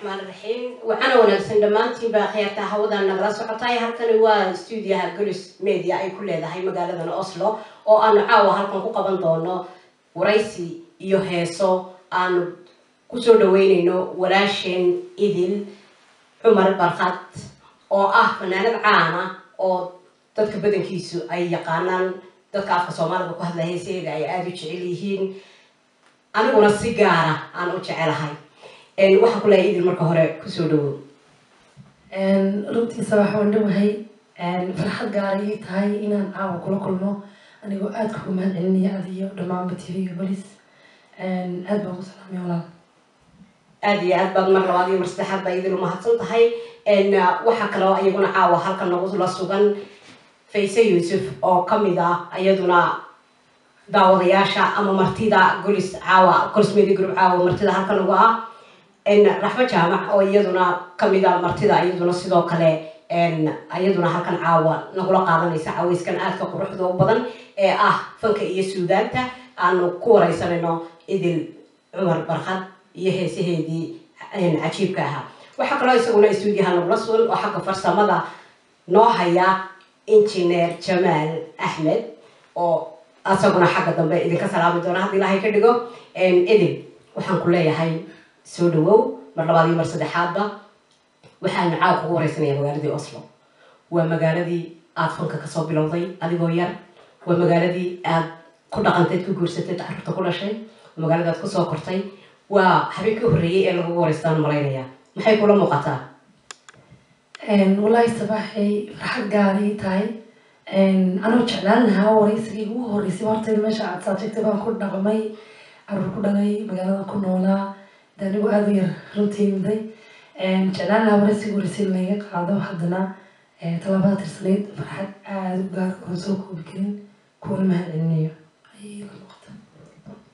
Raxmaan raxiim. Waxaana wanaagsan dhammaantiinba akhyaarta hawadan nagala socotay. Halkani waa stuudiyaha Golis Media ay ku leedahay magaaladan Oslo, oo aanu caawa halkan ku qaban doono waraysi iyo heeso aanu kusoo dhaweyneyno walaasheen Idil Cumar Barkhad, oo ah fanaanad caana oo dadka badankiisu ay yaqaanaan, dadka afka Soomaalida ku hadla heesaheeda ay aada u jecel yihiin, aniguna si gaara aan u jecelahay. Waxaan ku leeyahay, Idil, marka hore kusoo dhawow. Runtii Sabax, waan dhowahay. Farxad gaara ii tahay inaan caawa kula kulmo, anigoo aada kugu mahad celinaya adiyo dhammaanba TV-ga Golis. Aad baan ku salaamay, walaal. Aada iyo aad baad mar labaad iyo mar saddexaad baa Idil umahadsan tahay. Waxaa kaloo iyaguna caawa halkan nagu la sugan Fayse Yuusuf, oo kamid ah iyaduna daawadayaasha ama martida Golis caawa, Golis Media Group caawa martida halkan uga ah, Raxmo Jaamac, oo iyaduna kamid a martida, iyaduna sidoo kale iyaduna halkan caawa nagula qaadanaysa cawayskan aadka quruxda u badan ee ah fanka iyo suugaanta aanu ku wareysanayno Idil Cumar Barkhad iyo heesaheedii cajiibka ahaa. Waxaa kaloo isaguna stuudiyaha nagula sugan oo xagga farsamada noo haya Engineer Jamaal Axmed, oo asaguna xagga dambe idinka salaami doona haddii Ilaahay ka dhigo. Idil, waxaan ku leeyahay soo dhawow mar labaad iyo mar saddexaadba. Waxaanu caawa kugu wareysanaya magaaladii Oslo. Waa magaaladii aada fanka kasoo bilowday adigoo yar, waa magaaladii aad ku dhaqantayd, ku guursatay, carruurta ku dhashay, waa magaalada aad kusoo kortay. Waa habeenkii horreeyey ee lagugu wareystaan malaynaya. Maxay kula muuqataa? Wallaahi Sabaxay, farxad gaara ii tahay. Anoo jeclaan lahaa wareysigii ugu horreysay hortayda meesha aad saabsagtay baan ku dhaqmay, caruur ku dhalay, magaalada ku noolaa de anigu aada u yar runtii miday. Jeclaan lahaa wareysiga horreysay in laga qaado, haddana tallaabada tirsanayd farxad aada u gaar oon soo koobi karin, kuwana mahad celinayo ayay la muuqata.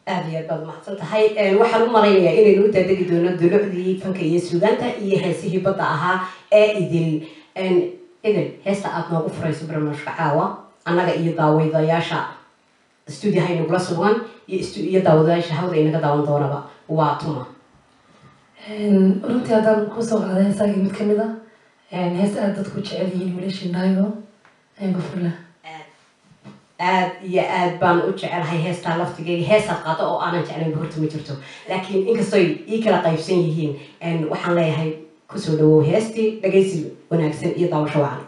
Aada iyo aad baad umahadsan tahay. Waxaan u malaynayaa inaynu u daadegi doono dulucdii fanka iyo suugaanta iyo heesihii badda ahaa ee Idil. Idil, heesta aada noogu furayso barnaamijka caawa, annaga iyo daawadayaasha stuudiyaha inagula sugan iyo daawadayaasha hawda inaga daawan doonaba, waa tuma? Runtii haddaan kusoo qaaday heesaagii mid kamid ah hees aada dadku jecel yihiin, Wiilashin Dhaygo, ayaan ku furlaa. Aad iyo aad baan u jecelahay heestaa laftigeyga. Heesaad qaado oo aanan jeclayn horta ma jirto, laakiin inkastoy ii kala qaybsan yihiin, waxaan leeyahay kusoo dhawow heestii. Dhagaysi wanaagsan iyo daawasho wacan.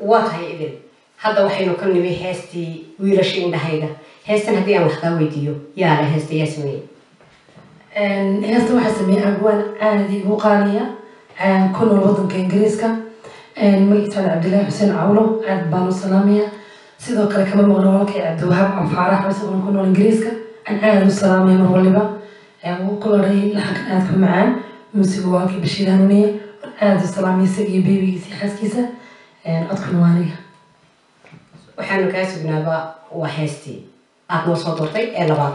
Waa tahay Idil, hadda waxaynu ka nimi heestii Wiilasha Indhahayga. Heestan haddii aan wax kaa weydiiyo, yaa le heesta, yaa sameeyey? Heesta waxaa sameeyey abwaan aada igu qaaliya, ku nool wadanka Ingiriiska, magaciisa waa Cabdillaahi Xuseen Cawlo. Aad baan u salaamaya. Sidoo kale kama maqno walaalkay Cabdiwahaab Canfaarax, isaguna ku nool Ingiriiska, aan aada u salaamaya mar waliba. Wuu ku laray laxankan aadka u macaan, muusiga walaalkay Bashiir Hanuuniye. Aada u salaamaya isaga iyo beebigiisa iyo xaaskiisa. Codkuna waa aniga. Waxaanu kaa sugnaaba waa heestii aada noo soo doortay ee labaad.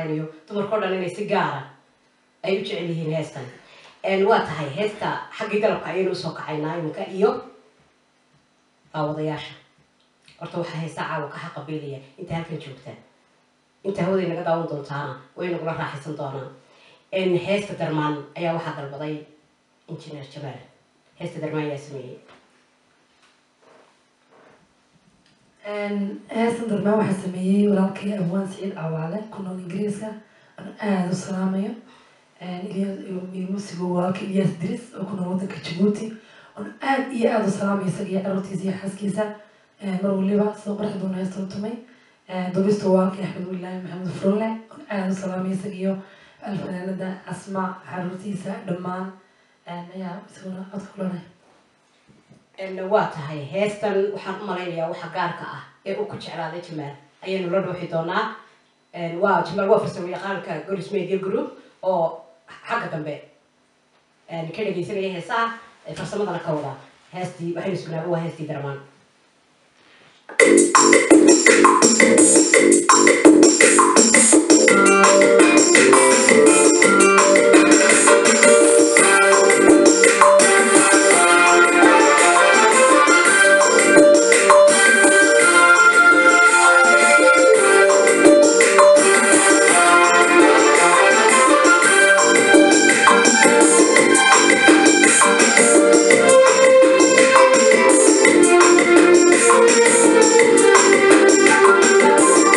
Malaynayo dumarkao dhan inay si gaara ay u jecel yihiin heestan. Waa tahay, heesta xaggii dalabka ayaynu usoo kacaynaa iminka iyo daawadayaasha. Horta waxaa heesta caawa ka xaqabeelaya inta halkan joogta, inta hawaday naga daawan doontaana way nagula raaxaysan doonaan. Heesta Darmaan ayaa waxaa dalbaday Injineer Jamaal. Heesta Darmaan ayaa sameeyey. Heestan Darmaan waxaa sameeyey walaalkay Abwaan Siciid Cawaale, ku nool Ingiriiska, aan aada u salaamayo, musigo walaalkay Ilyas Diris oo ku nool wadanka Jabuuti, oon aada iyo aada u salaamayo isaga iyo carruurtiisa iyo xaaskiisa mar waliba. Soo qurux doona heesta u tumay. Dubistu walaalkay Axmed Wilaahi Maxamed Furle, oon aada u salaamayo isaga iyo alfanaanada Asma, carruurtiisa dhammaan ayaa isaguna codka kulanay. Waa tahay, heestan waxaan u malaynayaa waxa gaarka ah ee uu ku jeclaaday Jamaal ayaynu la dhuuxi doonaa. Waa Jamaal, waa farsamo yaqaanka Golis Media Group oo xagga dambe ka dhegaysanaya heesaha, farsamadana ka wada. Heestii waxaynu sugnaaba waa heestii Darmaan. Thank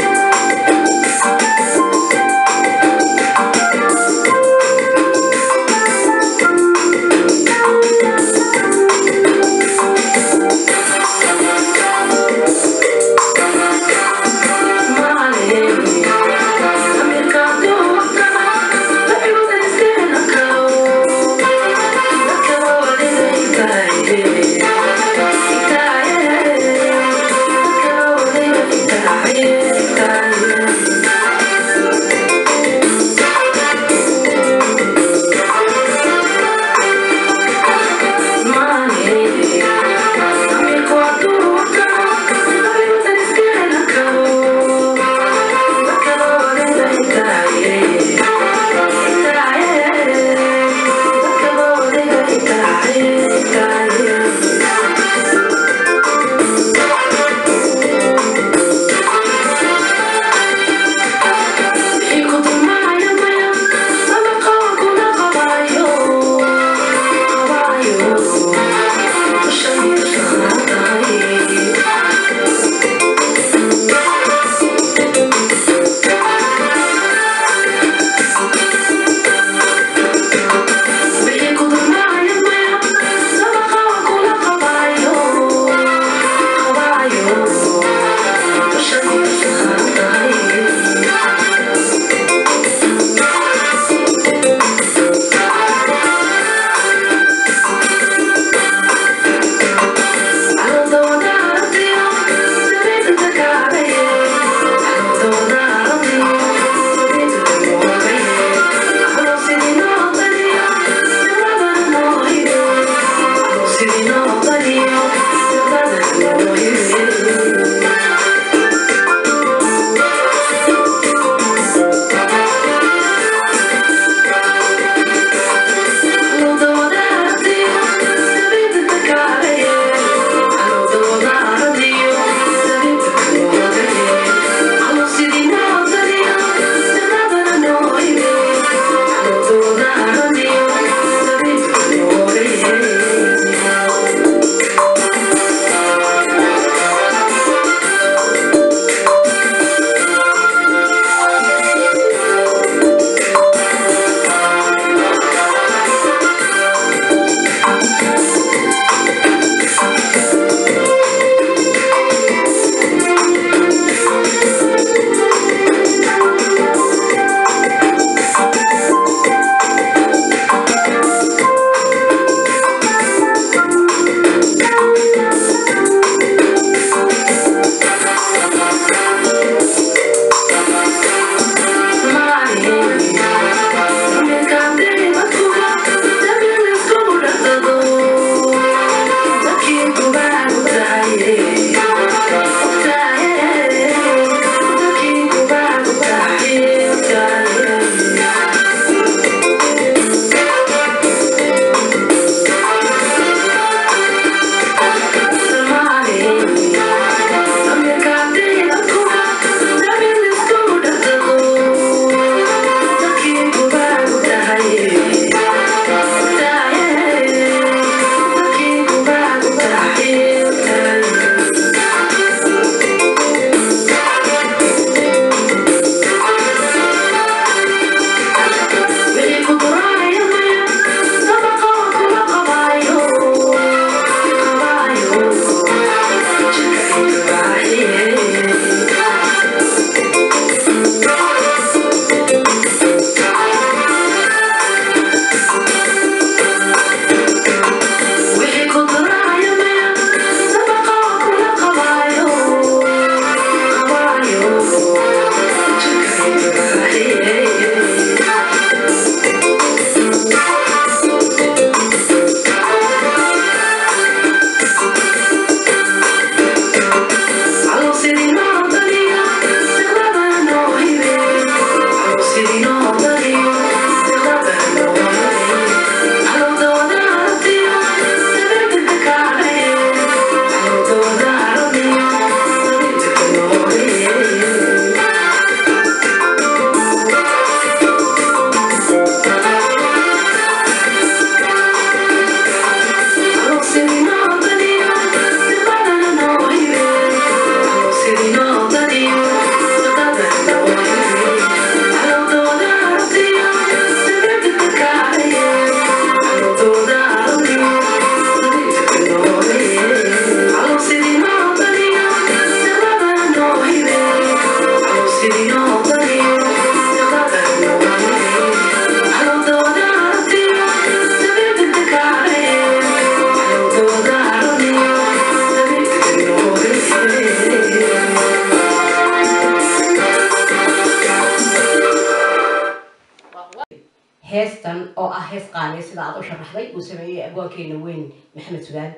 Heestan oo ah hees qaaliya, sida aad u sharaxday, uu sameeyey abwaankeena weyn Maxamed Sugaal,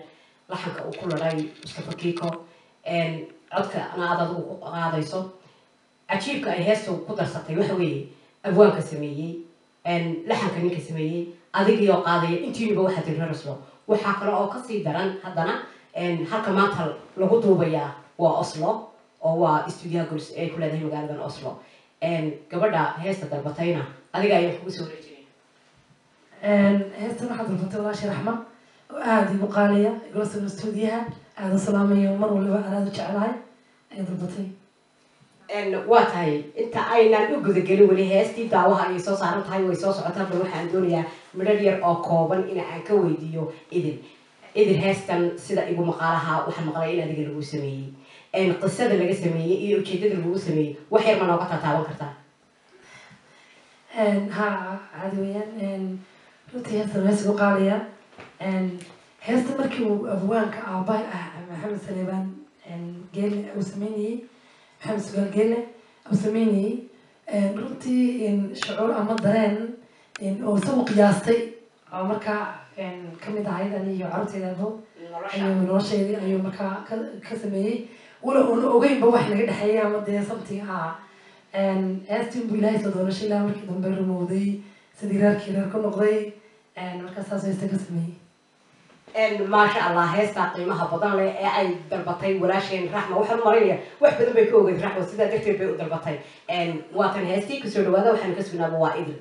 laxanka uu ku ladhay Mustafa Kiko, codka ana aad adigu ku qaadayso. Cajiibka ay heestu ku darsatay waxa weeye abwaanka sameeyey, laxanka ninka sameeyey, adigiioo qaadaya, intiinuba waxaa tiri reer Oslo. Waxaa kale oo kasii daran haddana halka maanta lagu duubayaa waa Oslo, oo waa stuudiyaha Gols ay ku leedahay magaaladan Oslo. Gabadha heesta dalbatayna adiga ayaan kugu soo wareejinaya. Heestan waxaa dalbatay walaashay Raxma oo aada igu qaaliya, igula sugan stuudiyaha, aada u salaamayo, mar waliba aan aada u jecelahay, ayaa dalbatay. Waa tahay, inta aynaan u gudagelin weli heestii, daawaha ayay soo saaran tahay, way soo socotaa, bal waxaan doonayaa midhadh yar oo kooban in aan ka weydiiyo Idil. Idil, heestan sida igu maqaalaha waxaan maqlay in adiga lagu sameeyey, qisada laga sameeyey iyo ujeedada lagu sameeyey wax yar ma nooga taataaban kartaa? Ha, caadi weeyaan. Runtii heestan hees igu qaaliya. Heesta markii uu abwaanka aabaha ah Maxamed Saleebaan Geele uu sameynayey, Maxamed Sugaal Geele uu sameynayey, runtii shucuur ama dareen oo isagu qiyaastay oo markaa kamid ahayd ani iyo carruurteyda abo ayuu nolosheedii ayuu markaa ka sameeyey, wala uuna ogeynba wax naga dhexeeyay ama dee something ah. Heestiin buu Ilaahay soo doonashay ilaa markii dambe rumowday, sidii reerkii reer ku noqday. Markaa saas heesta ka sameeyey. Maasha Allah. Heestaa qiimaha badan leh ee ay dalbatay walaasheen Raxma, waxaan u malaynayaa wax badan bay ka ogeyd Raxma, sidaa darteed bay u dalbatay. Waatan heestii, kusoo dhawaada. Waxaanu ka sugnaaba waa Idil.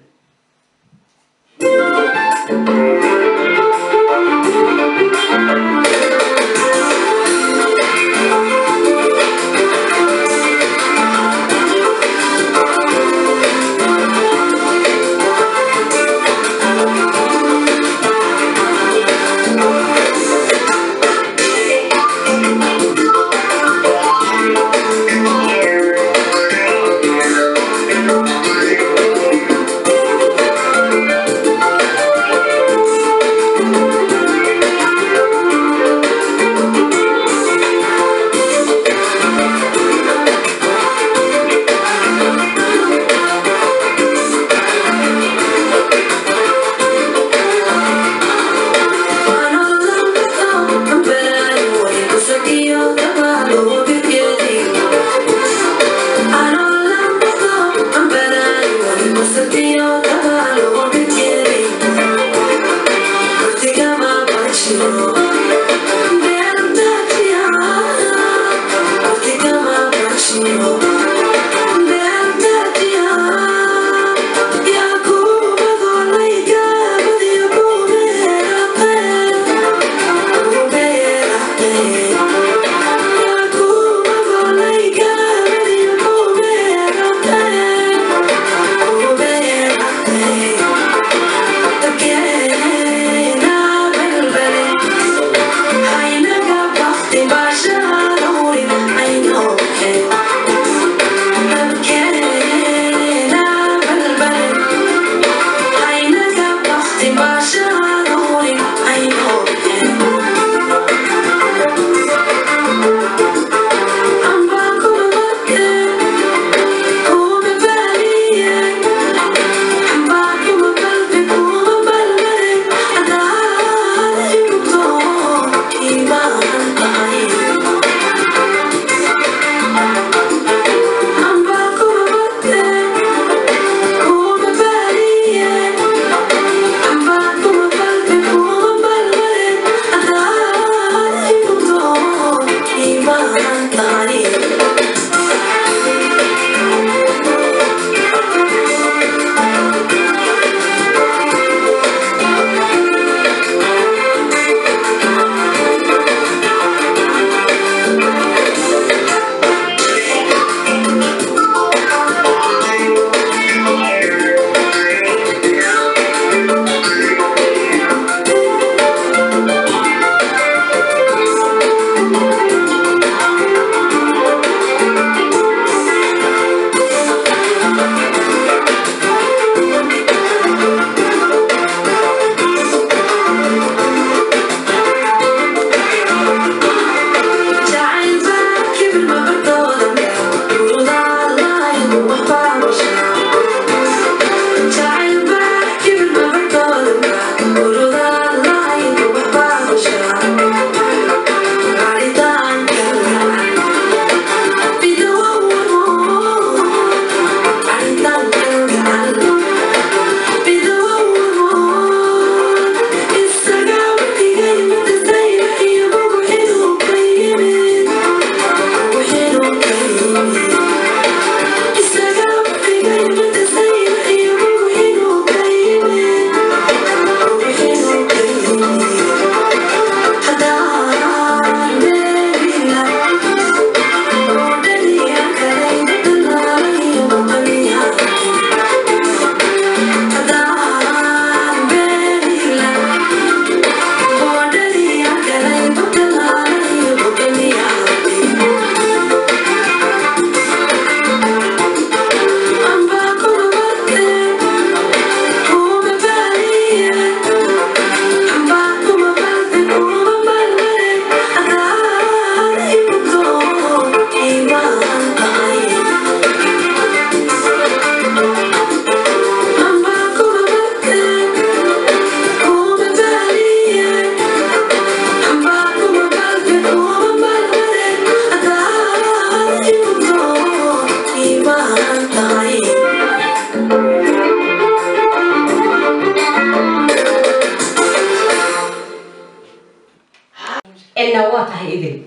Waa tahay Idil,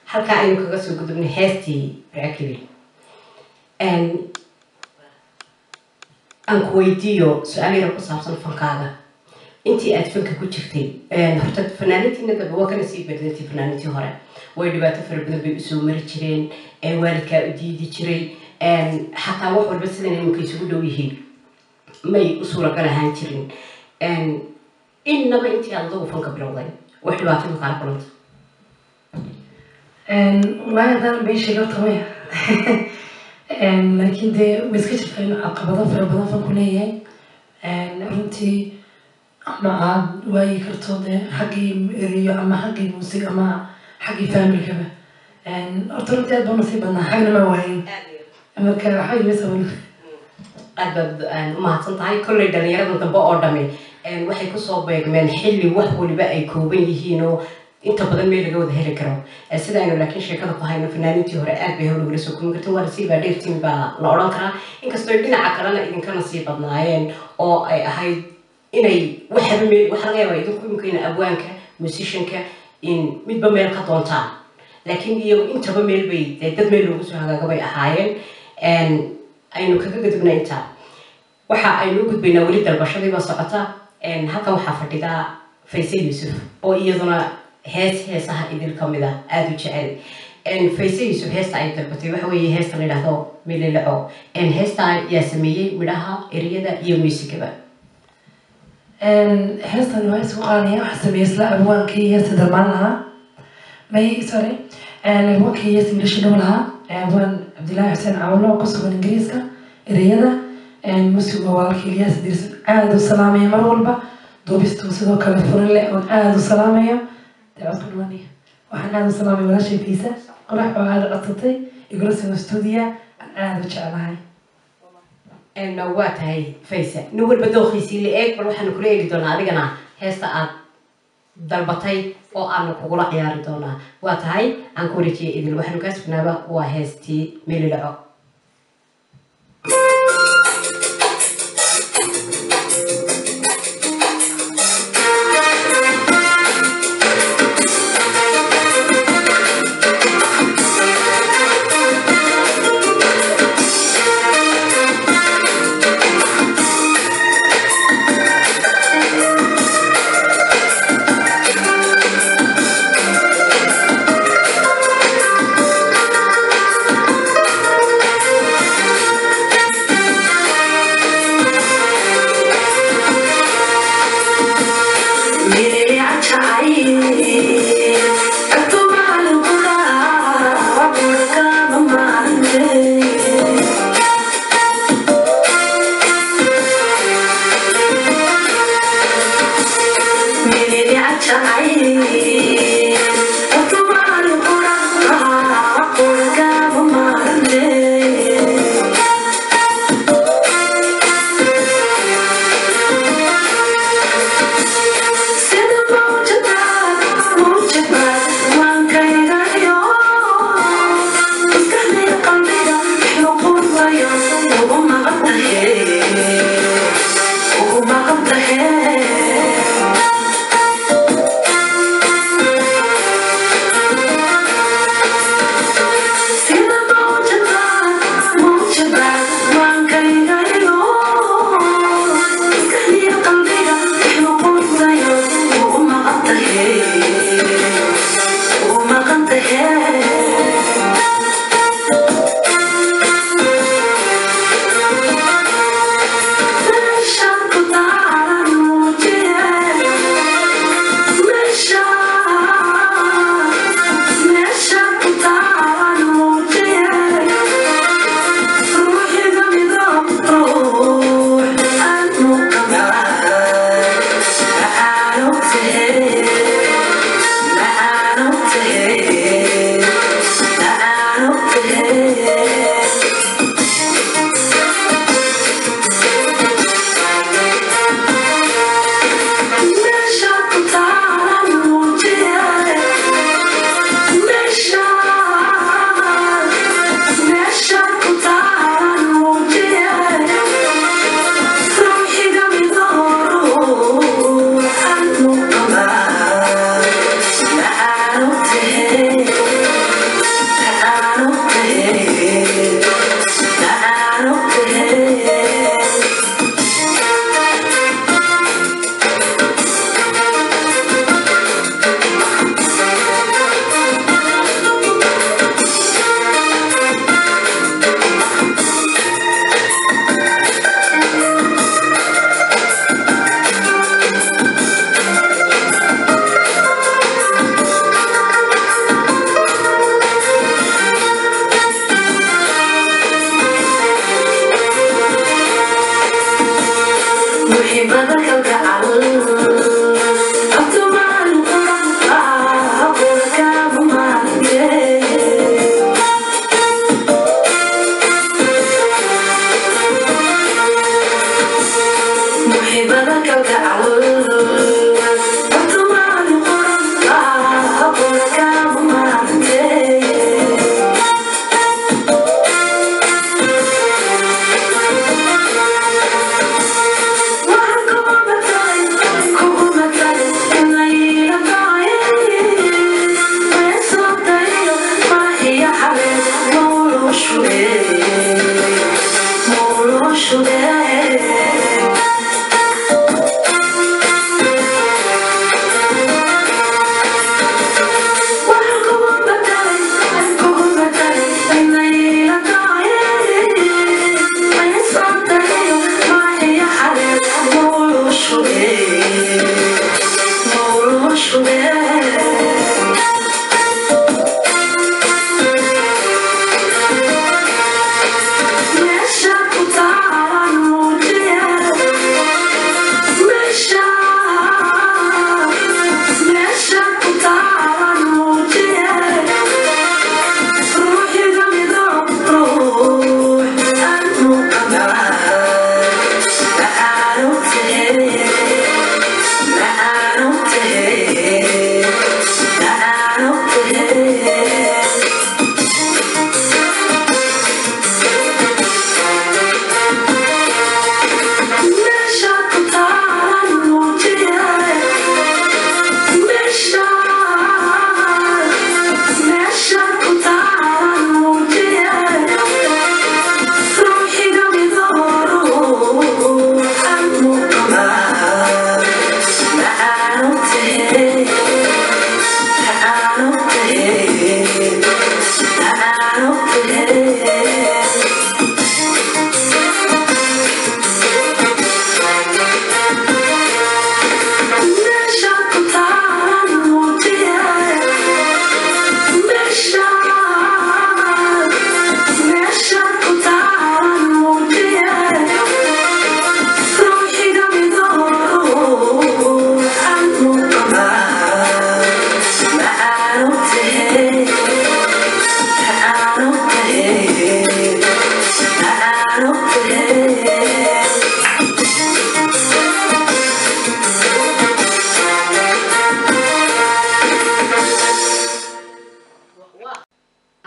halkaa aynu kaga soo gudubnay heestii Burco. Aan ku weydiiyo su-aal yar ku saabsan fankaaga. Intii aad fanka ku jirtay, horta fanaaniintiina dambe waa kana sii badantay. Fanaaniintii hore way dhibaato fara badan bay usoo mari jireen, waalidkaa u diidi jiray, xataa wax walba sidan iminka isugu dhow yihiin may u suuragal ahaan jirin. Innaba intii aad adigu fanka bilowday, wax dhibaato ma kaala kulanta? Wallaahi haddaan been sheego horta maya, laakiin dee way iska jirtaa inuu caqabado fara badan fanku leeyahay runtii, ama aad waayi karto dee xaggii eriyo ama xaggii muusig ama xaggii familkaba. Horta runtii aad baan nasiib badnaa, xagna ma waayin, marka waxba ima sababin. Aad baad u mahadsan tahay. Kolley dhalinyarada dambe oo dhami waxay kusoo beegmeen xilli wax waliba ay kooban yihiin oo inta badan meel laga wada heli karo sida aynu, laakiin sheekada ku hayno fanaaniintii hore aad bay hawl ugula soo kulmi karta. Waa nasiibaa dheertiin baa la odhan karaa, inkastoo dhinaca kalena idinkana sii badnaayeen oo ay ahayd inay waxaba meel waxa laga yaabaa idinku imika in abwaanka, musicianka in midba meel ka doontaan, laakiin iyagu intaba meel bay dee dad meel loogu soo hagaaga bay ahaayeen. Aynu kaga gudubna intaa, waxa aynu u gudbaynaa weli dalbashadiiba socota. Halkan waxaa fadhida Fayse Yuusuf oo iyaduna hees heesaha Idil ka mid ah aada u jecel. Fayse Yuusuf heesta ay dalbatay waxa weeye heesta la yidhaahdo Mililaco. Heesta yaa sameeyey midhaha, ereyada iyo muusigaba? Heestan waa isku qaadaya. Waxaa sameeyey isla abwaankii heesta Dalmaan lahaa, may, sorry, abwaankii heesta Milasha Dhow lahaa, abwaan Cabdillaahi Xuseen Cawlo oo ku sugan Ingiriiska. Ereyada, muusiga waa walaalkii Ilyaas Dirsan, aada u salaamaya mar walba. Duubistu sidoo kale Furinle oon aada u salaamayo. Dee codku dhawaanaya, waxaan aada u salaamaya walaashay Fiisa Qorax oo aada codsatay igula sugan stuudiya aan aada u jeclahay. Waa tahay Faysa, nin walba dooqiisii la eeg. Bal waxaanu kula eegi doonaa adigana heesta aad dalbatay oo aanu kugula ciyaari doonaa. Waa tahay, aan ku wareejiyay Idil. Waxaanu kaa sugnaaba waa heestii Mililaco. Muxibada kalgacal abtumaan quranka qurakaama maartee. Muxibada kalgacal abtumaan quranka qurakaama maartee.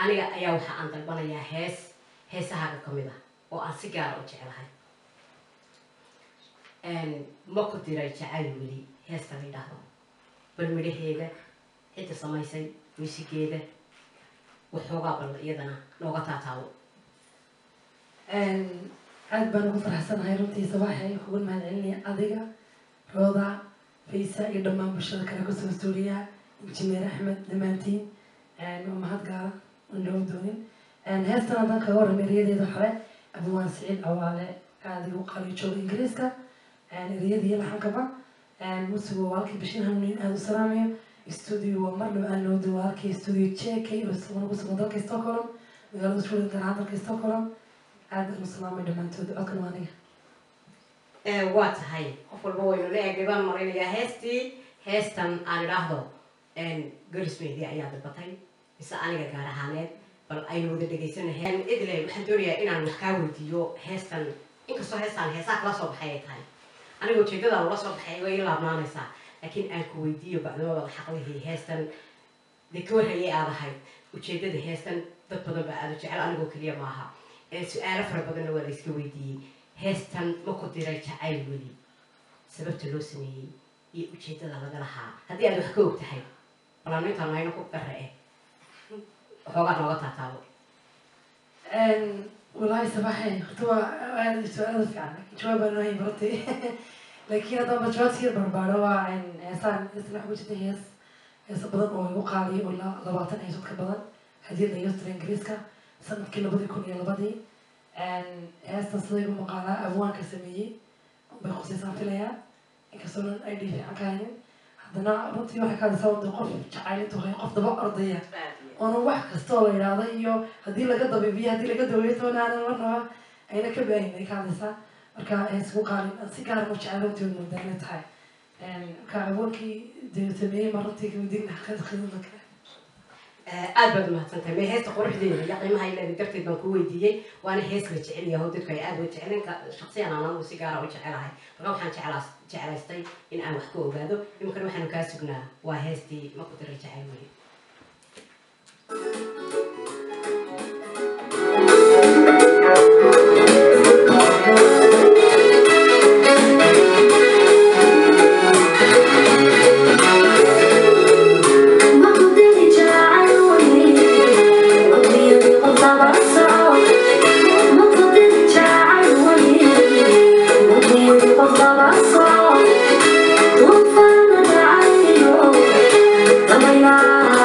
Aniga ayaa waxa aan dalbanayaa hees heesahaaga ka mid ah oo aan si gaara u jeclahay. Ma ku diray jacayl weli heesta la yidhaahdo, bal midhaheeda, cidda samaysay, muusigeeda, waxoogaa bal iyadana nooga taataabo. Aad baan ugu faraxsanahay runtii Sabaaxay, kugu mahadcelinaya adiga, Rooda, Faysa iyo dhammaan bulshada kale kusoo suuriya, Injineer Axmed, dhammaantiin waa mahad gaara oon loo doonin. Heestan haddaan kaga warramay erayadeeda hore, Abwaan Siciid Cawaale aada igu qaliyo, jooga Ingiriiska, ereyadii laxankaba. Muusigu waa walaalkii Bashiir Hanuunin, aada u salaamayo. Studio waa mar dhow aan loo doonin walaalkii studio JK oo isaguna ku sugan dalka Stockholm, magaalada Sweden, gaar ahaan dalka Stockholm. Aad aan u salaamay dhammaantood. Codkan waa aniga. Waa tahay, qof walba waynu la eegnay baan maraynayaa heestii. Heestan aan idhaahdo Gorismeydi ayaa dalbatay mise aniga gaar ahaaneed, bal aynu wada dhegaysanahay. Idle, waxaan doonayaa inaan wax kaa weydiiyo heestan. Inkastoo heestan heesaha kala soo baxay ay tahay, aniga ujeedada ula soo baxay way ii laabnaanaysaa, laakiin aan ku weydiiyo bacdamada xaqlihii heestan dee ka warhayay aad ahayd ujeedada heestan. Dad badan baa aada u jecel, anigoo keliya maaha, su-aalo fara badanna waa la iska weydiiyey heestan Ma ku diray jacayl weli, sababta loo sameeyey iyo ujeedada laga lahaa. Haddii aad wax ka og tahay, balaanu intaanu hayno ku darre eh waxoogaa nooga taataabo. Wallaahi Sabaaxay, horta waa aad su-aal aad u fiican, laakiin jawaab baan waayay runtii. Laakiin haddaan ba jawaab sii barbaaro, waa heesaan heestan waxaa ku jirta hees heeso badan oo igu qaaliyo oo ilaa 20 heesood ka badan hadiyad laga soo diray Ingiriiska sanadkii 2002-dii. Heestan sida igu maqaalaa abwaanka sameeyey bay khuseysaan filayaa, inkastoo nan ID fiican ka haynin. Haddana runtii waxay ka hadlaysaa wada qof jacayl intuu hayo, qof daba ordaya oona wax kasta oo la yidhaahdo iyo haddii laga dabiibiyo, haddii laga daweeyo toona aanan marnaba ayna ka baahin ay ka hadlaysaa. Marka hees ku qaali si gaar ah u jecel runtii moodaa inay tahay. Marka awalkii dee sameeyey ma runtii kama digna khidmada kale. Aad baad umahadsantahay. Mee heesta quruxdeeda iyo qiimaha ay leedahay darteed baan ku weydiiyey, waana hees la jecel yaho, dadku ay aad u jecleen, shaqsiyan aan anigu si gaara u jecelahay. Marka waxaan jeclaystay in aan wax ka ogaado. Iminkana waxaanu kaa sugnaa waa heestii Ma Ku Diray Jacayl Weli. Thank you.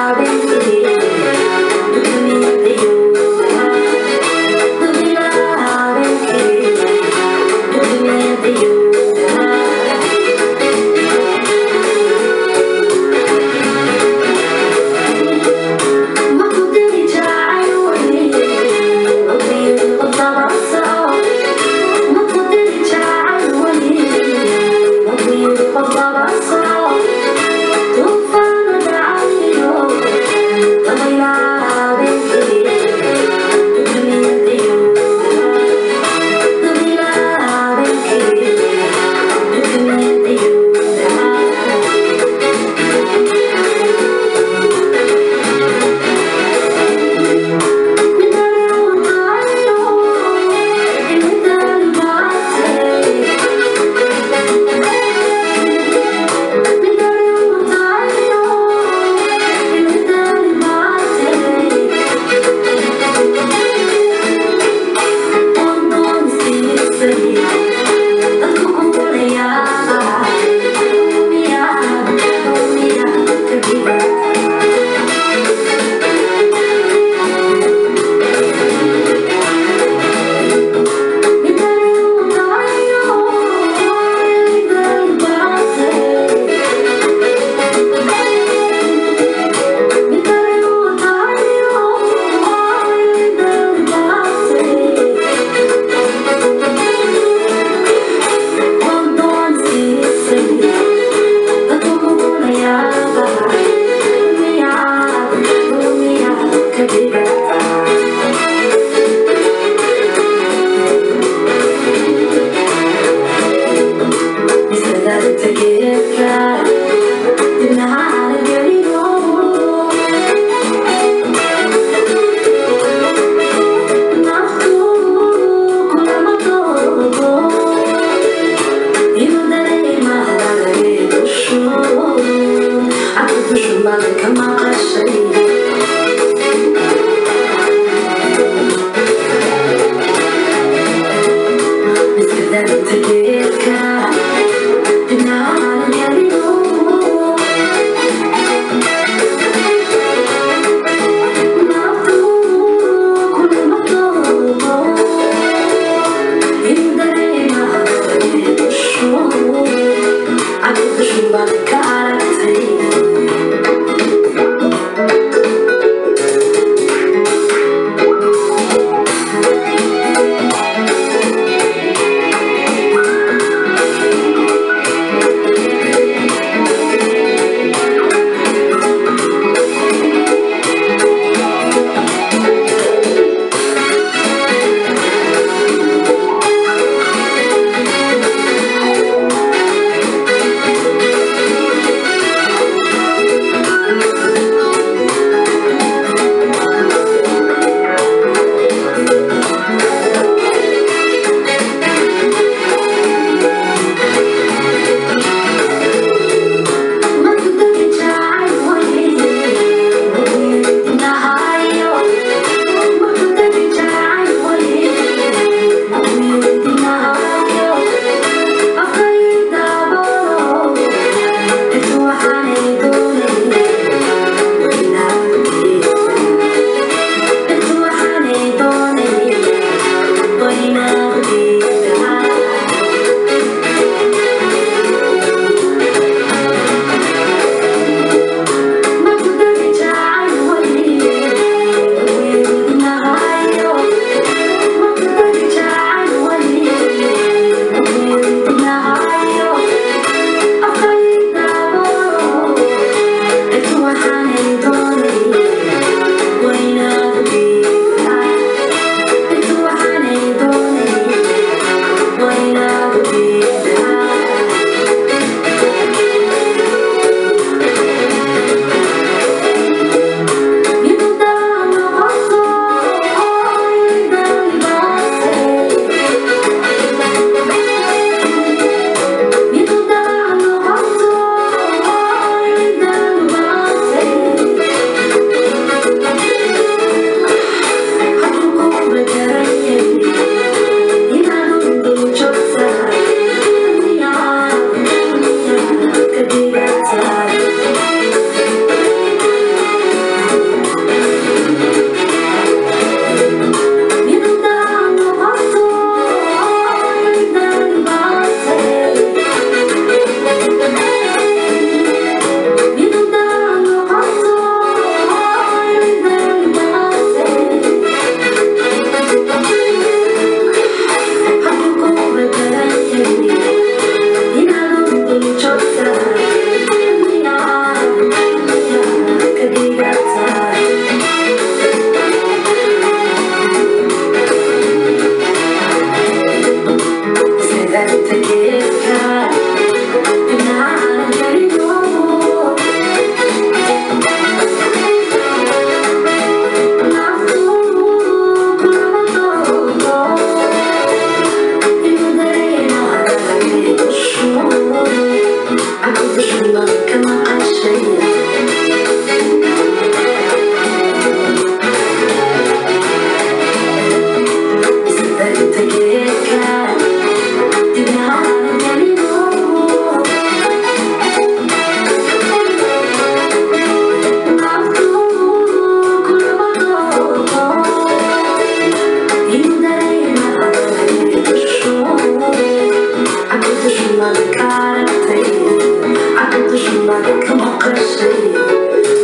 Ka maqashay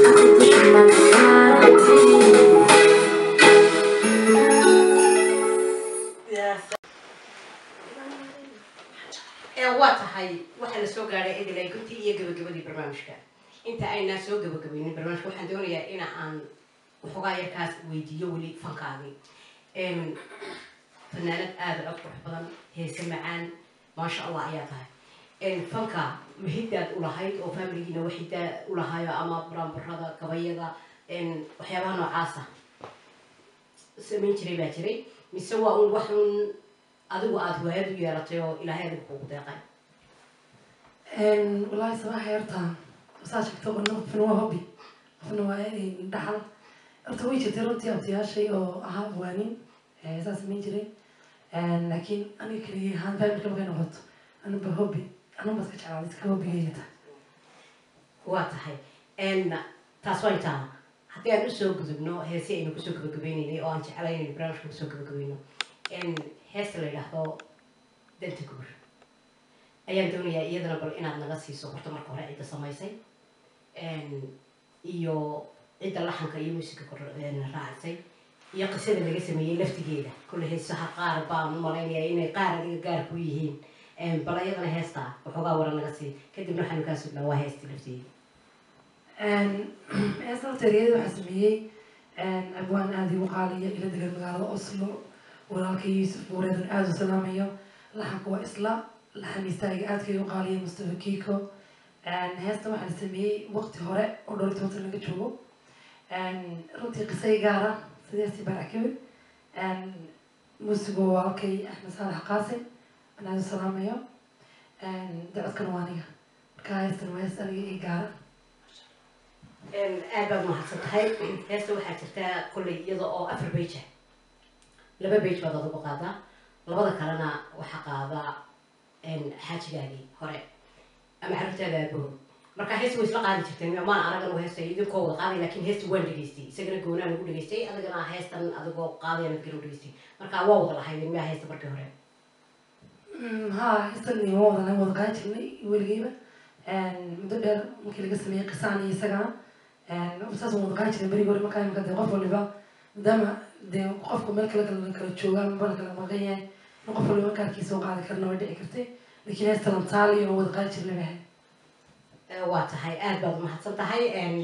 aku dushman kaaragtay. Waa tahay, waxaa la soo gaadhay idilay guntii iyo gabagabadii barnaamijka. Inta aynaan soo gabagabaynin barnaamijka, waxaan doonayaa in aan waxoogaa yarkaas weydiiyo weli fankaagii. Fanaanad aada cod qurux badan, heese macaan, maasha Allah ayaa tahay. Fanka ma hiddaad ulahayd oo familigiina wax hiddaa ulahaayo ama buraanburada, gabayada, waxyaabaha noocaasa samayn jiray baa jiray, mise waa un wax un adigu aada waayad u yeelatay oo Ilaahay adigu kugu deeqay? Wallaahi sabaaxa, horta saa sheegto, qofna qofna waa hobby, qofna waa dhaxal. Horta way jirtay runtii abtiyaashay oo ahaa abwaanin saa samayn jiray, laakiin aniga keligay ahaan familka markay noqoto anuba hobby anuba iska jeclaaday, iska hobbigayga tahay. Waa tahay, taas waa intaa. Haddii aan usoo gudubno heesi aynu kusoo gabagabaynaynay oo aan jeclay inaynu barnaamijka kusoo gabagabayno, heesta la yidhaahdo Danta Guur ayaan doonayaa iyadana bal inaad naga siiso. Horta marka hore cidda samaysay iyo cidda laxanka iyo muusiga raacisay iyo qisada laga sameeyey laftigeeda. Kulle heesaha qaar baan u malaynayaa inay qaar adiga gaar ku yihiin. Bal iyadana heesta waxoogaa waran naga sii, kadibna waxaanu kaa sugnaa waa heestii laftigeeda. Heesta horta ereyada waxaa sameeyey abwaan aada igu qaaliya, ila degan magaalada Oslo, walaalka Yuusuf Buureedan aada u salaamayo. Laxanka waa isla laxamiistaaga aadka igu qaaliya, Mustafa Kiko. Heesta waxaa la sameeyey waqti hore oo dhowr iyo toban sano laga joogo. Runtii qisay gaara sida heestii Baarax Kibir. Muusigu waa walaalkay Axmed Saalax Qaasim aan aada u salaamayo, dacodkana waa aniga. Marka heestan waa hees aniga ii gaara. Aad baad mahadsan tahay. Heesta waxaa jirtaa kolley iyada oo afar page ah, laba page baad adigu qaadaa, labada kalena waxaa qaadaa xaajigaagii hore ama carruurtaada aabahood. Marka heesta way isla qaadi jirteen? Maan arag anigu heesta idinkoo wada qaaday, laakiin heesta waan dhegaystay, isagana goonaan ugu dhegaystay, adigana heestan adigoo qaadayana gana u dhegaystay. Marka waa wada lahaydeen miyaa heesta markii hore? Haa, heestan waa wada wada qaadi jirnay weligeyba muddo dheer. Markii laga sameeyey qisaan iyo isagana saas waan wada qaadi jirnay berigi hore. Markaa imika dee qof waliba, maadaama dee qofku meel kale kala kala jooga amaba la kala maqan yahay, in qof waliba gaarkiisa u qaadi karna way dhici kartay, laakiin heesta lantaali oo wada qaadi jirnay bay ahayd. Waa tahay, aad baad umahadsan tahay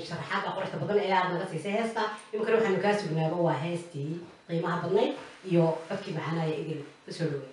sharaxaadda quruxda badan ee aad naga siisay heesta. Iminkana waxaanu kaa sugnaaba waa heestii qiimaha badnayd iyo codkii macaanaya. Idil usoo dhaweeya.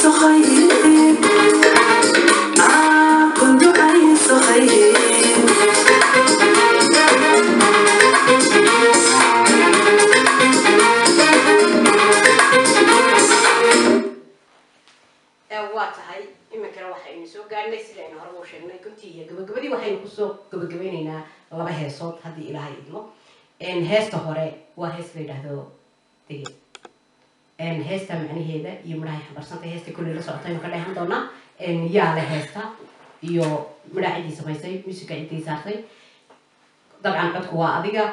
Khayr, ku ducayso khayr. Waa tahay, iminkana waxaynu soo gaarnay sidaynu horeba u sheegnay guntii iyo gabagabadii. Waxaynu kusoo gabagabeyneynaa laba heesood haddii Ilaahay idmo. Heesta hore waa hees la yidhaahdo Dege. Heesta macnaheeda iyo midhahay xambarsantay heesta kolley la socotaynu ka dheehan doonaa. Yaa le heesta iyo midhaha ciddii samaysay, musiga ciddii saartay? Dabcan codku waa adiga.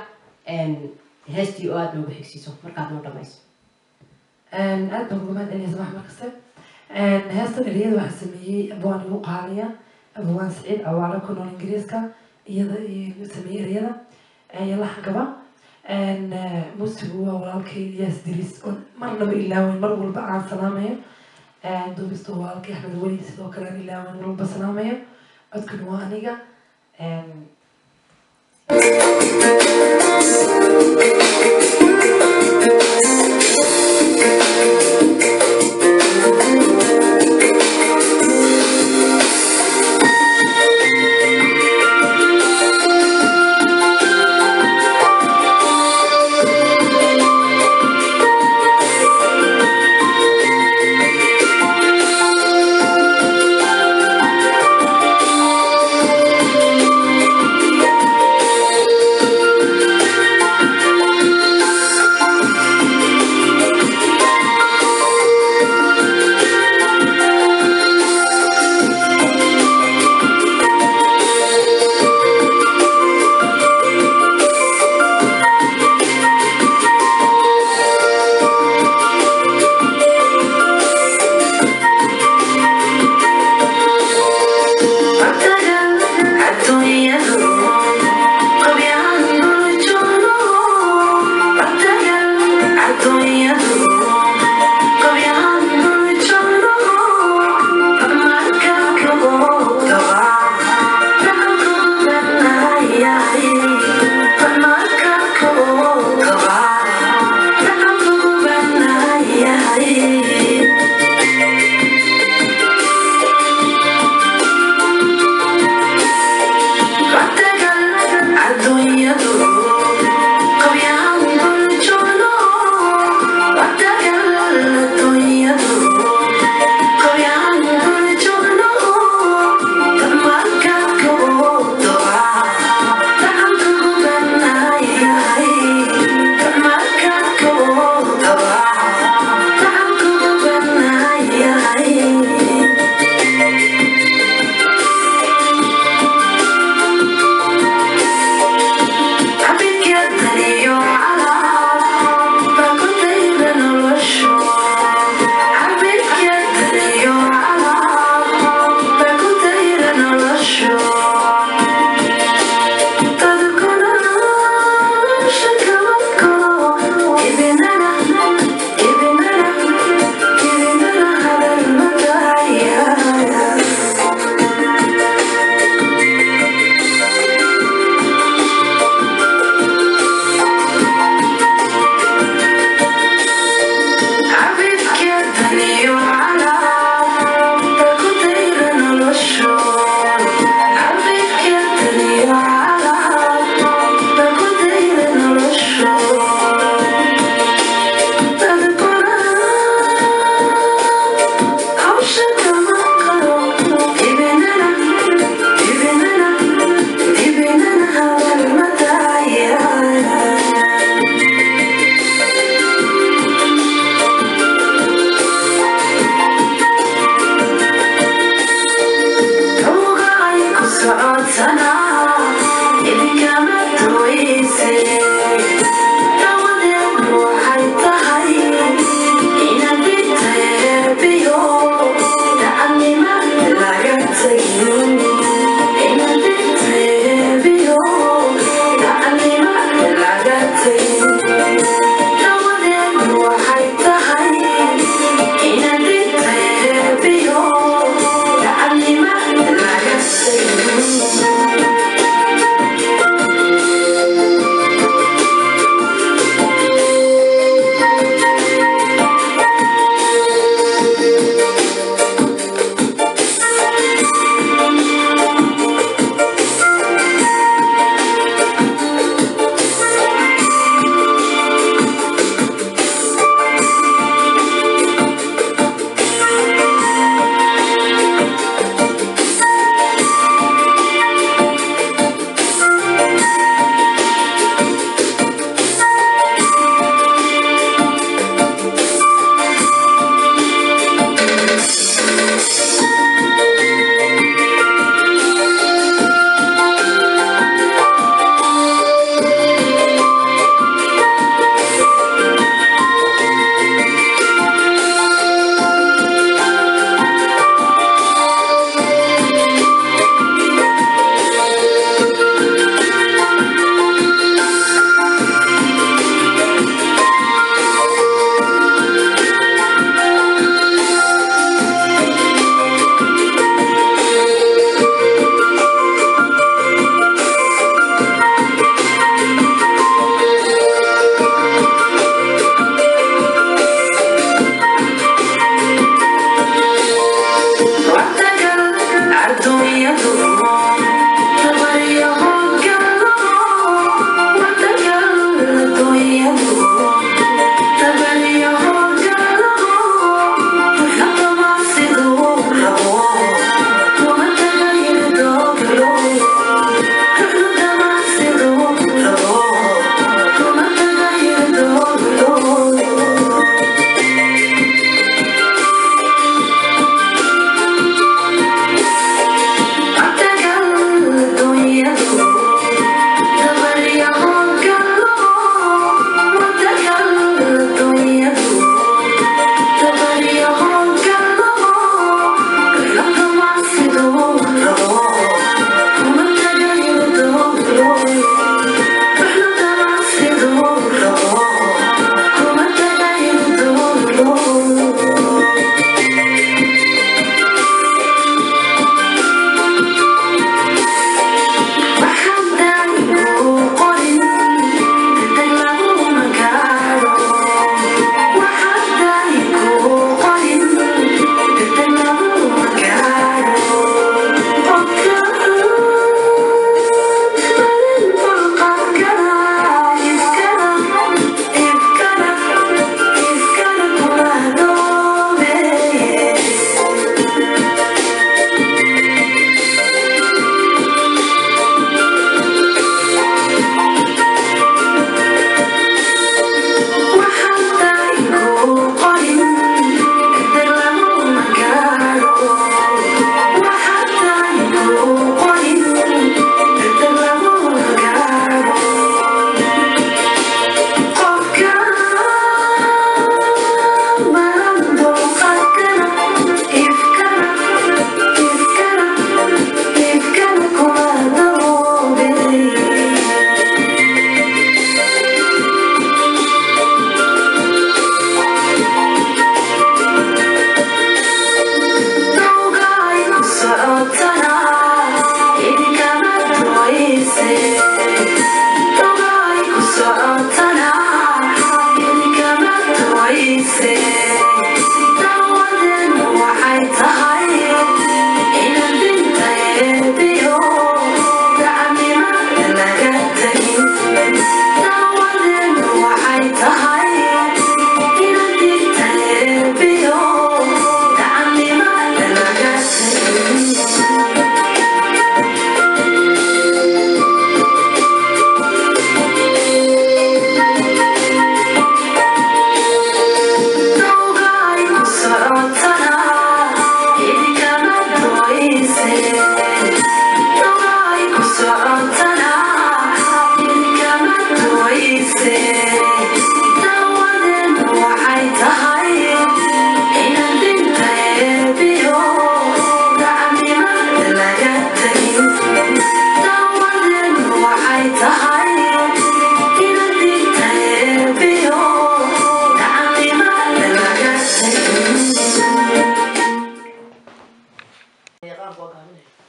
Heestii oo aada noogu xigsiiso markaad noo dhamayso. Aad baan uga mahadcelinaya Samax markaste. Heestan ereyada waxaa sameeyey abwaan igu qaaliya, abwaan Saciid Cawaale ku nool Ingiriiska, iyada sameeyey ereyada iyo laxankaba. Muusigu waa walaalkay Iyaas Diris oo marnaba ilaaweyn, mar walba aan salaamayo. Duubista waa walaalkay Axmed Weli, sidoo kale aan ilaaweyn, mar walba salaamayo. Codkuna waa aniga.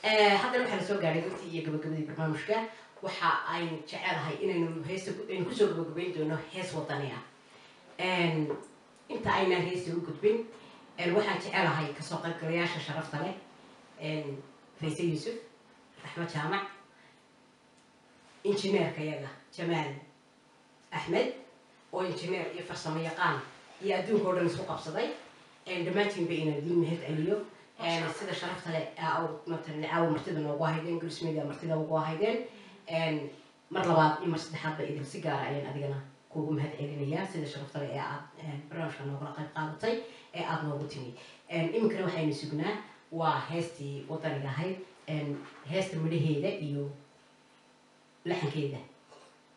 Haddana waxaa lasoo gaadhay guntii iyo gabagabadii barnaamijka. Waxa aynu jecelahay inaynu heesta aynu kusoo gabagabayn doono hees wadani ah. Inta aynaan heesta u gudbin, waxaan jecelahay kasoo qaybgalayaasha sharafta leh, Fayse Yuusuf, Raxmo Jaamac, injineerka yaga Jamaal Axmed oo injineer iyo farsamo yaqaan iyo adduunka oo dhan isku qabsaday, dhammaantiinba inaan idin mahad celiyo sida sharafta leh matalan caawa martida noogu ahaydeen, Golis Media martida ugu ahaydeen. Mar labaad iyo mar saddexaad ba idin si gaara ayaan adigana kuugu mahad celinayaa sida sharafta leh ee aad barnaamijka noogala qayb qaadatay ee aada noogu timi. Iminkana waxaynu sugnaa waa heestii wadaniga ahayd. Heesta midhaheeda iyo laxankeeda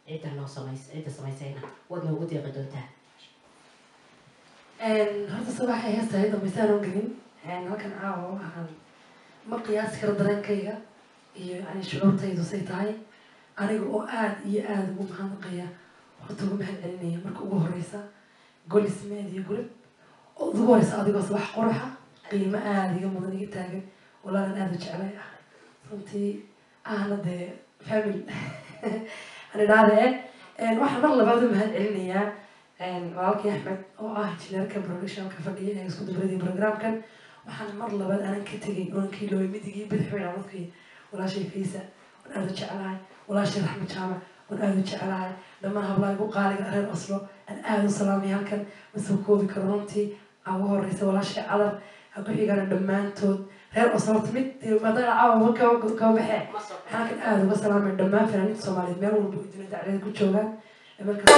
cidda noo samays, cidda samaysayna waad noogu deeqi doontaa. Horta sabaxay heesta hay dambaysa aanan gelin halkan caawa, waxaan ma qiyaasi karo dareenkayga iyo yani shucuurtaydu say tahay, aniga oo aada iyo aada ugu mahadnaqaya, horta ugu mahad celinaya marka ugu horeysa Golis Media Group oo ugu horeysa adigoo Sabax Quruxa, qiimo aada iga mudan, iga taagan, walaalan aada u jeclay ah, runtii ahna dee family ani dhahde. Waxaan mar labaad u mahad celinayaa walaalkii Axmed oo ah injineerka productionka fadhiya ee isku dubradii programkan. Waxaan mar labaad aanan ka tegay oonan ka iloobay midigii bidixweyn dadkii, walaashay Faysa oon aada u jeclahay, walaashay Raxmo Jaamac oon aada u jeclahay, dhammaan hablaha igu qaaliga reer Oslo aan aada u salaamay. Halkan ma soo koobi karo runtii. Aan ugu horeysa walaashay Cadar, ha ku xigana dhammaantood reer Oslo. Horta mid maadaama caawa kama baxee, waxaan halkan aada uga salaamay dhammaan fanaaniinta Soomaaliyeed meel walba oo dunida dacdeeda ku joogaan marka. Oh.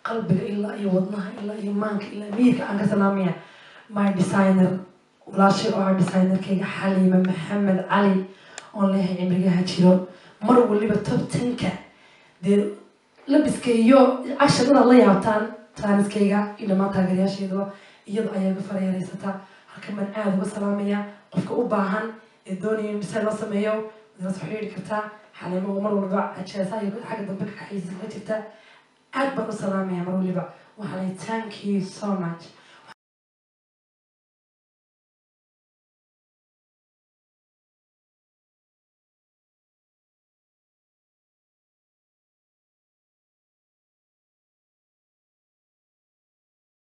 Qalbiga ilaa iyo wadnaha ilaa iyo maanka ilaa miyirka aan ka salaamaya my designer, walaashay oo ah designerkayga, Xaliima Maxamed Cali, oon leeyahay cimrigaha jiro. Mar waliba top 10-ka dee labiska iyo casharada la yaabtaan taaniskayga iyo dhammaan taageerayaasheeduba iyada ayaa iga farayaraysata. Halkan baan aada uga salaamaya. Qofka u baahan ee doonaya in design loo sameeyo, waad ila soo xiriiri kartaa Xaliimo oo mar walba cajeesa iyo xagga dambe ka xayisiis kaga jirta. Aad baan u salaamaya mar waliba. Waxaa lay thank you so much.